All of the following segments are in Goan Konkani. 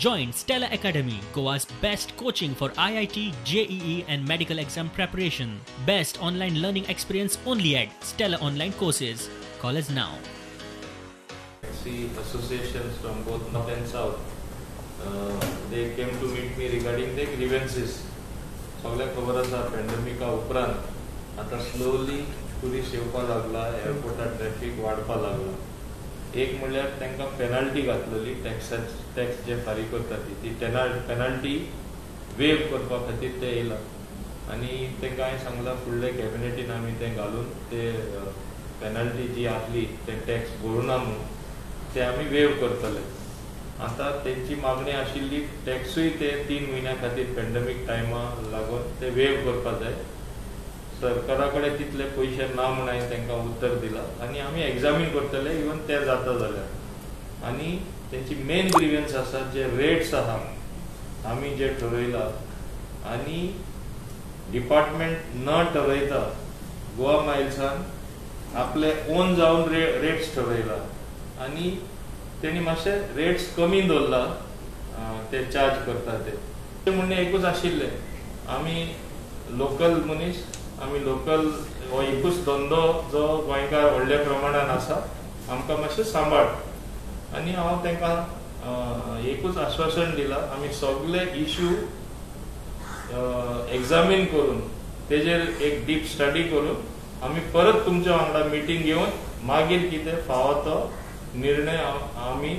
Join Stella Academy, Goa's best coaching for IIT, JEE and medical exam preparation. Best online learning experience only at Stella Online Courses. Call us now. Taxi associations from both north and south, they came to meet me regarding their grievances. सगळ्यांक खबर आसा पॅन्डेमिका उपरांत आतां स्लोली टुरिस्ट येवपाक लागला, एअरपोर्टार ट्रॅफिक वाडपाक लागला. एक म्हणल्यार तांकां पेनल्टी घातलेली, टॅक्स जे फारीक करता ती पेनल्टी वेव करपा खातीर ते येयला आनी तांकां हांवें सांगलां फुडले कॅबिनेटीन आमी तें घालून ते पेनल्टी जी आहली ते टॅक्स भरुना म्हूण ते आमी वेव करतले. आतां तेंची मागणी आशिल्ली टॅक्सूय ते 3 म्हयन्या खातीर पॅन्डेमीक टायमा लागून ते वेव करपा जाय. सरकारा कडेन तितले पयशे ना म्हूण हांवें तांकां उत्तर दिलां आनी आमी एग्जामीन करतले इवन ते जाता जाल्यार. आनी तेंची मेन ग्रिव्हन्स आसा जे रेट्स आहा आमी जे ठरयला आनी डिपार्टमेंट न ठरयता गोवा मायल्सान आपले ओन जावन रेट्स ठरयला आनी तेणी मातशे रेट्स कमी दवरला ते चार्ज करता. ते म्हणणें एकूच आशिल्लें, आमी लोकल मनीस, आमी लोकल हो एकूच धंदो जो गोंयकार व्हडल्या प्रमाणान आसा, आमकां मातशें सांबाळ. आनी हांव तांकां एकूच आश्वासन दिलां, आमी सगळे इश्यू एग्जामीन करून तेजेर एक डीप स्टडी करून आमी परत तुमच्या वांगडा मिटींग घेवन मागीर कितें फावो तो निर्णय आमी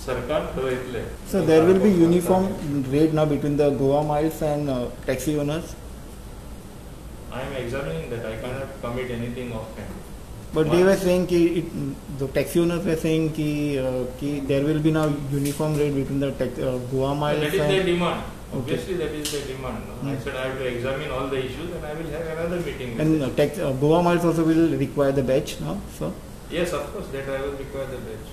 सरकार ठरयतले. So there will be uniform rate now between the Goa Miles and taxi owners? I am examining that. I cannot commit anything offhand. But they were saying ki the taxi owners were saying ki there will be now uniform rate between the Goa Miles. That is their demand. Okay. Obviously that is their demand. No? I said I have to examine all the issues and I will have another meeting. And Goa Miles also will require the badge now, so? Yes, of course, that I will require the badge.